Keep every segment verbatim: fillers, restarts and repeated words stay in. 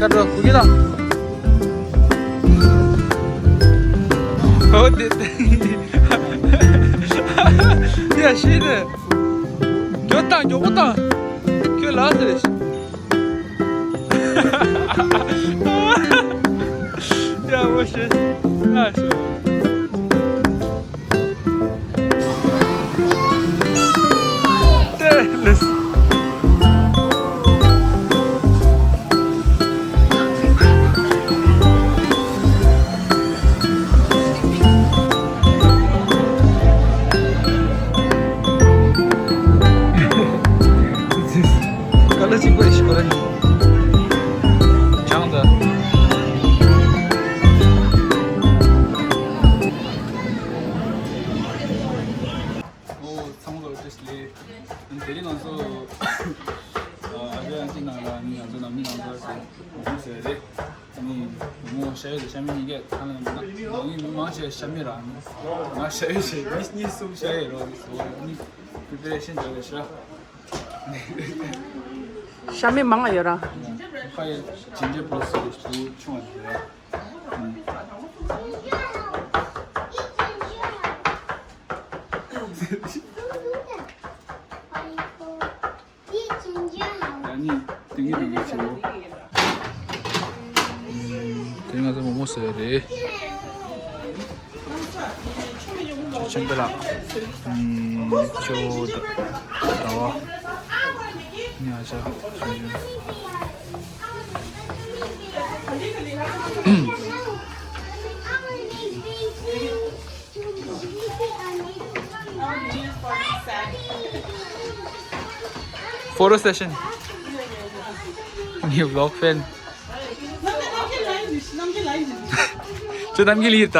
ད་འགྲོ་གུ་གེ་དང་། ཨོ་དེ་དེ། ཡ་ཤི་དེ། མགྱོགས་བཏང་མགྱོགས་པོ་བཏང་། ཁྱོད་ལ་ཟེར། ཡ་འོ་ཤི། ལ་ཤི། ཀ་ལ་གཅིག་པ་ཡི་ཤི་གོ་ར་ནི། ཅང་ད། ཨོ་ཚང་མ་ལ་བཀྲ་ཤིས་བདེ་ལེགས། དེ་རིང་ང་ཚོ་ཨ་ཅག་ཡང་ཅིག་ནང་ལ་ནི་ང་ཚོ་ནང་མི་ནང་ཚོ་ཟེར་ཟེར་རེད། ནི་མོ་ཤ་ཡོད་ཤ་མི་གཉིས་ཀས་ཁ་ལ་ནང་མི་མང་ཆེ་ཤ་མི་ར་ནི་ང་ཤ་ཡོད་ཤེས་ནི་གཉིས་གསུམ་ཤ་ཡོད་རོ་ནི་སོ་ནི་པི་པི་རེ་ཤན་བྱ་བའི་ཤ། ཤ་མི་མང་ང་ཡོད་ར། ཁ་ཡ་ཇིན་ཇར་བོ་སི་ཆུང་བ་ཡོད་ར། ཡ་ནི་ཏིང་ངེ་འཛིན་གྱི་ཆེ་བོ། དེ་ང་ཚོ་མོག་མོག་ཟེར་རེད། ཆེན་པོ་ལ། ཅོ་ད་བ། ཉ་ཆ། Photo session. ངའི་vlog fan. ཁྱོད་རྣམ་རྒྱལ་ཡིན་ད།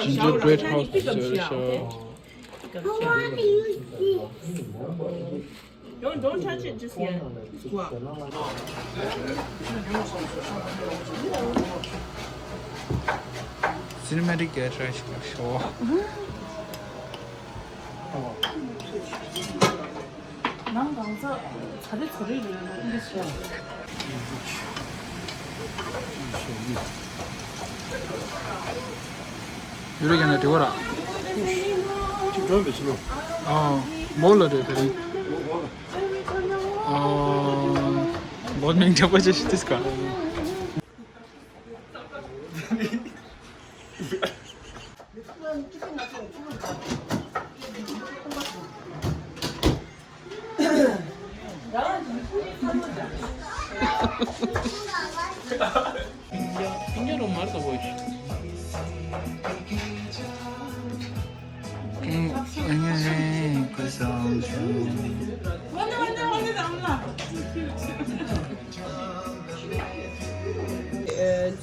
Ginger bread house. Don't, don't touch it just yet. It's cool. Cinematic attraction show. ནང་གང་ཚ་ཚ་རེ་ཚ་རེ་རེ་རེ་འདི་ཤོ། ཡུ་རོ་ཀན་ན་དེ་བ་ར། ཅི་འགྲོ་བའི་ཕྱི་ལོ། ཨ། མོ་ལ་རེད་དེ་རིང་། ཨ། མོ་མིང་འདྲ་པོ་ཅི་ཞིག་ཏིས་ཀ།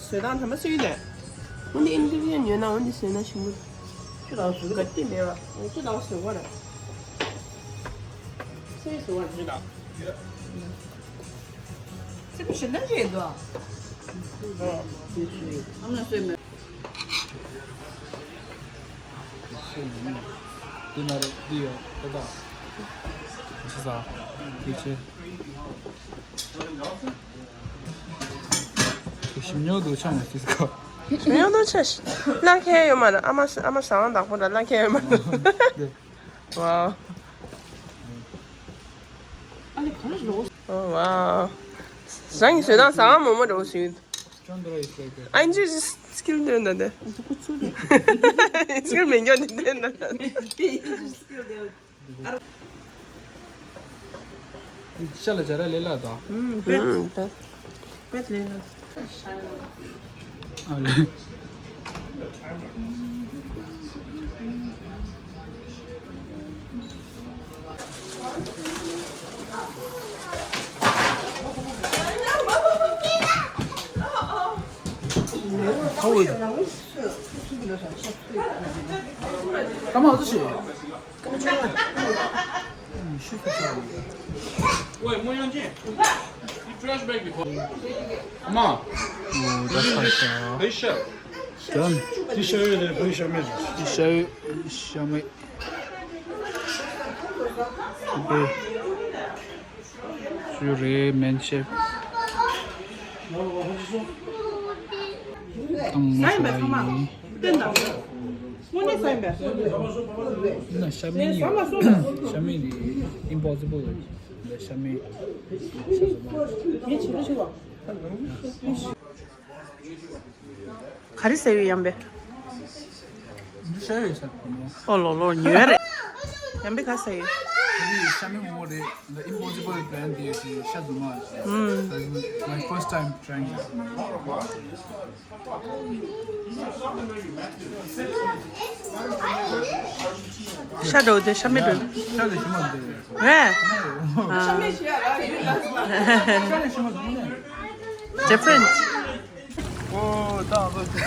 བཟོ་སྟངས་དམ་པ་སུ་ཡིན་ནས། འོན་ཏེ་ཨིན་གི་རི་ཉོས་ན་འོན་ཏེ་བཟོས་ན་ཞིམ་པོ། ཁྱོད་རང་བཟོ་གི་ག་ཏི་མེད་པ། ཁྱོད་རང་བཟོ་གོ་ར། སུས་བཟོ་བ་ཁྱོད་རང་། སེམས་ཞེ་ན་རེད་དོ། ཨ་མ་སེམས། དེ་ན་རེ་འདི་ཡོད་ད་ད། ཆི་ས། དེ་ཆེ། ཞིམ་ཉོ་དུ་ཆང་ལ་ཤི་ས་ཁ། ཞིམ་ཉོ་དུ་ཆ་ཤི། ལ་ཁེ་ཡོད་མ་ན་ཨ་མ་ཨ་མ་ཟ་ང་བདག་པོ་ད་ལ་ཁེ་ཡོད་མ་ན། ཝའོ། ཨ་ནི་ག་རེ་ལོ། ཨོ་ཝའོ། རང་གི་བཟོས་དང་ཟ་ང་མོག་མོག་འདྲ་བོ་ཞིག་ཡོད། ཅོན་དྲ་is like that. ཨ་ནི་ཅི་སི་ཀིལ་འདོན་ད་དེ། སི་ཀིལ་མེད་མཁན་འདི་འདོན་ད། ཤ་ལ་སྦྱར་ལས་སླ་དང་། ཨུམ། ཨ་ལེ། ཨེ། སུ་རེད་མན་ཤེབ། དང་མོ་ཤ་ཡིན། དངོས་གནས་བསམ་པས། ན་ཤ་མེད་ཡིན། ཤ་མེད་ཡིན། ཨིམ་པོ་སི་བལ་རེད། ཤ་མེད། ག་རེ་ཟེར་ཡོད་ཡང་པས། འདི་ཤ་ཡོད་ཤ་གོ་མོ། ཨོ་ལོ་ལོ་ཉོས་རེད། ཡང་པས་ག་ཟེར་ཡོད། འདི་ཤ་མེད་མོ་མོ་རེད། The Impossible Brand དེ་ཡོད་ཤ་རྫུན་མ་རེད། ཨུམ། That's my first time trying it. ཤ་འདྲ་བོ་དེ་ཤ་མེད་འདྲ། ཤ་དེ་ཤ་མེད་འདྲ། རེད། ཤ་མེད་ཤ་ལ་ཡོད་ལ། ཤ་དེ་ཤ་མེད་འདྲ། Different. ཨོ་ད་ཨ་ཙི།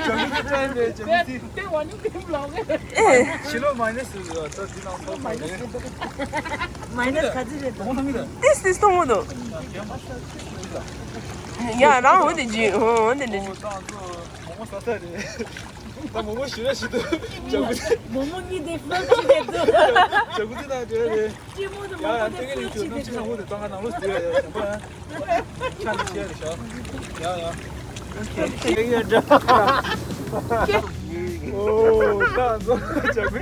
ཇོ་མི་ཏི་ཏྲེན་རེད་ཇོ་མི་ཏི། དེ་བ་ནུ་དེ་བློག་གི། ཨེ། ཕྱི་ལོགས་མའི་ནས་སུ་ཡོད་ད་འདི་ནང་ཐོག་མའི་ནས། མའི་ནས་ག་ཚོད་རེད། ཏོག་ཏོག་མི་འདུག་ཏིས་ཏིས་ཏོག་མོ་འདུག་ཡ་རང་འོ་དེ་ཇི་འོ་དེ་ནས་ཇི། ཨོ་ད་ཨ་ཙི། མོག་མོག་ཟ་ས་རེད། ད་མོག་མོག་ཞུ་ར་ཞུ་དུ། ཇ་གུ་ཚི། མོག་མོག་གཉིས་དེ་ཕོག་ཅི་རེད་འདུག་ཇ་གུ་ཚི་ན་འདྲ་རེད། ཅི་མོ་དང་མོག་མོག་དེ་ཕོག་ཅི་རེད་འདུག་ཡ་ཡ་ཏེ་གེ་ནི་ཁྱོད་ནམ་ཆི་ན་འོ་དེ་ཏང་ང་ནང་ལོགས་སུ་ཡོད་ཡ་ཡ་ཡ། ཆ་ནི་ཆེ་རེད་ཤག་ཡ་ཡ། ཨོ་ད་ཚོ་ཇ་གུ་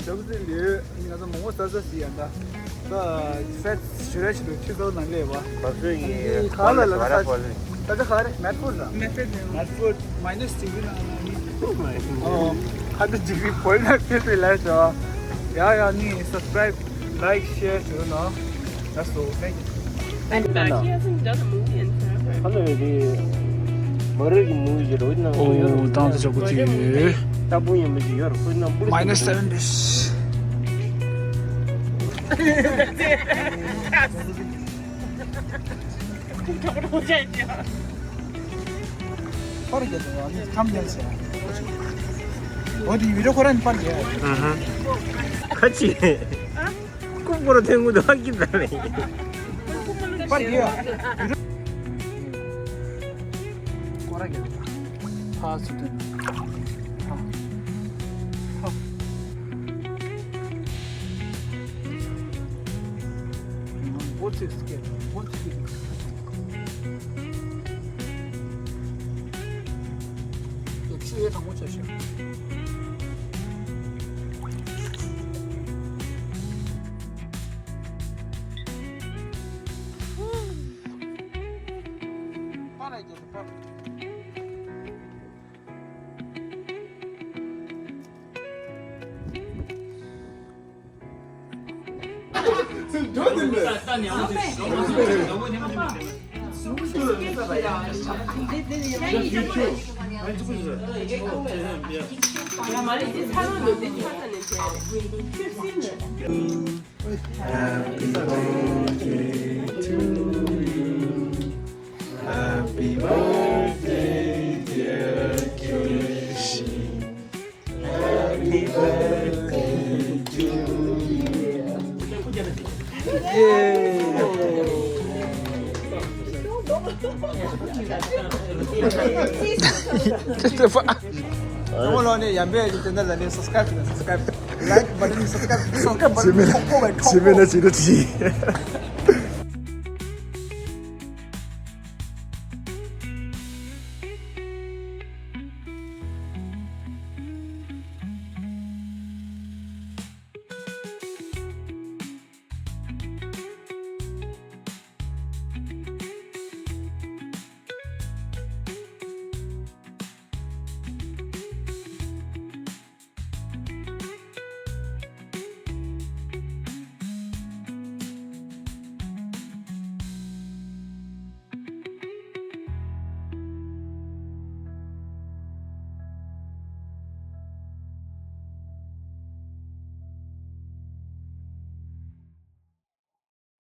ཇ་གུ་ཚི་ལེ། ང་ཚོ་མོག་མོག་ཟ་ཟ་ཟི་ཡ་ད། ད་སེ་ཞུ་ར་ཞུ་དུ་ཆུ་ཚོད་ནང་ལས་བ། ང་ཚོ་ཡི་ག་ལ་ལ་ས་ད་ཆ་ག་རེ་མེད་ཕུར་ར། མེད་ཕུར་ནས་མེད་ཕུར་མའི་ནས་ཌི་གི་རི་ནང་ནས། ཨོ། ཧན་ཌེཌ་ཌི་གི་རི་བོད་ལ་ཕེབས་པའི་ལ་ཞོ། ཡ་ཡ་ནི་སབ་སི་ཀྲའིབ། Like, share to, you know. That's all. Thank you. And back, he hasn't done a movie in forever. ཧ་ལས་རེད། མ་རེད་ཀྱི་མུ་བི་ཅིག་རོ་ཡིན་ན། ཨོ་ད་ང་ཚོ་ཇ་གུ་ཚི་ཡོད། ལྟ་བུ་ཡིན་མི་ཅིག་ཡོད་རོ་ཁོ་ཡིན་ན་པུ་རི། མའི་ནས་སེ་བེན་པིས། པར་རྒྱག་དང་ཡང་ཁམས་ཉལ་ཟེར། འོ་དེ་བི་ཌིའོ་ཁོ་རང་པར་རྒྱག་ཨ་ཧ། ཁ་ཅིག་ཁུག་པོ་ར་ཐེངས་དགུ་དང་ཀི་ཙམ་རེད། པར་རྒྱག་ཁོ་རང་རྒྱག་ཕ་སུ་ཏན། ཕ། ཕ། འོ་ཚིག་སྐད། འོ་ཚིག་སྐད། ཆུ་ཡོད་དང་མོ་ཆ་ཤོད། པར་རྒྱག་པར། Happy birthday to you. Happy birthday, dear Kyoshi. Happy birthday to you. Yay! ཁྱོད་ལོ་ནས་ཡང་བས་ཀྱི་དེ་འདྲ་ལ་ནས་སབ་སི་ཀྲའིབ་ནས་སབ་སི་ཀྲའིབ། ལའིཀ་བ་ཏན་སབ་སི་ཀྲའིབ་སབ་སི་ཀྲའིབ་བ་ཏན་ཁོག་ཁོག་བས་ཁོག་ཁོག